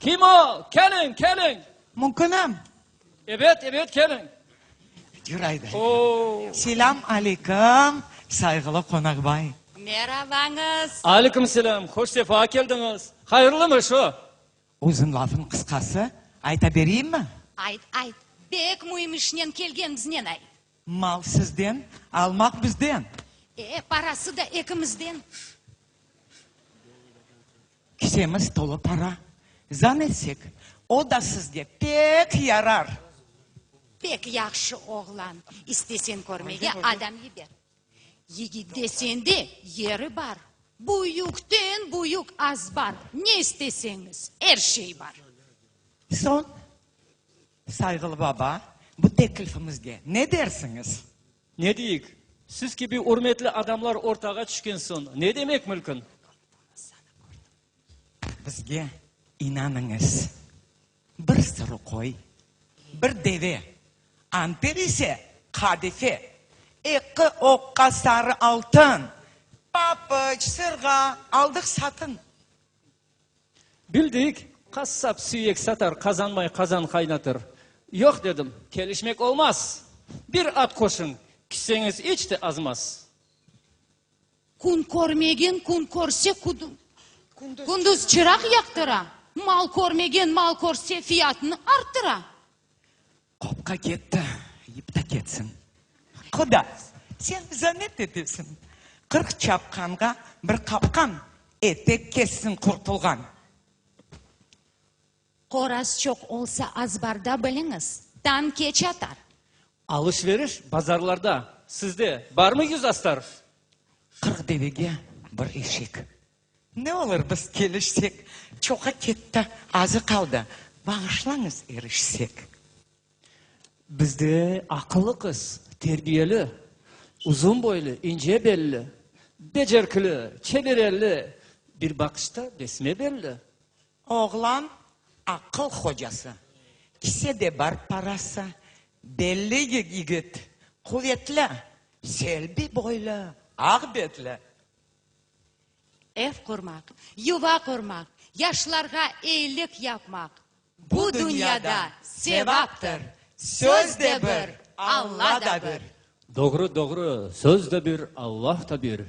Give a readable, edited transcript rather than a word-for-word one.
Kim o? Keliñ, keliñ! Mümkünmi? Ebet, ebet, keliñ! Yür ayda. Selâm aleyküm, sayğılı qonaqbay. Merabañız! Aleyküm selâm, hoş sefa keldiñiz. Hayırlımı şu? Uzun lafın qısqası, ayta bereyimmi? Ayt, ayt, bek müim işnen kelgenimiznen ayt. Mal sizden, almaq bizden. E, parası da ekimizden. Kisemiz tolu para. Zan etsek, o da sizge pek yarar. Pek yahşı oğlan. İstesen körmege adam yiber. Yigit desen de yeri bar. Büyükten büyük azbar. Ne isteseñiz, er şey bar. Soñ, sayğılı baba, bu teklifimizge ne dersiñiz? Ne deyik? Siz kibi ürmetli adamlar ortağa tüşken soñ, ne demek mülkün? Bizge inanıñız, bir sürü qoy, bir deve, anter ise qadife, eki oqqa sarı altın, papuç, sırğa aldıq satın. Bildik, qassap süyek satar, qazanmay qazan qaynatır. Yoq, dedim, kelişmek olmaz. Bir at qoşıñ, kiseñiz iç te azmaz. Kün körmegen kün körse, kündüz çıraq yaqtıra, mal körmegen mal körse, fiyatını arttıra. Qopqa ketti, yip da ketsin. Quda, sen zamet etesiñ. 40 çapqanğa bir qapqan, etek kessin qurtulğan. Qoraz çoq olsa azbarda biliñiz, tañ keç atar. Alış-veriş bazarlarda, sizde barmı yüz astar? 40 devege bir eşek. Ne olur biz kelişsek, çoqa ketti, azı qaldı, bağışlañız erişsek. Bizde aqıllı qız, terbiyeli, uzun boylu, ince belli, becerkli, çeber elli, bir baqışta besme belli. Oğlan aqıl hocası, kisede bar parası, belli yigit, quvetli, selbi boylu, aq betli. Ev qurmaq, yuva qurmaq, yaşlarğa eyilik yapmaq, bu dünyada sevaptır, söz de bir, Alla da bir. Doğru, doğru, söz de bir, Allah da bir.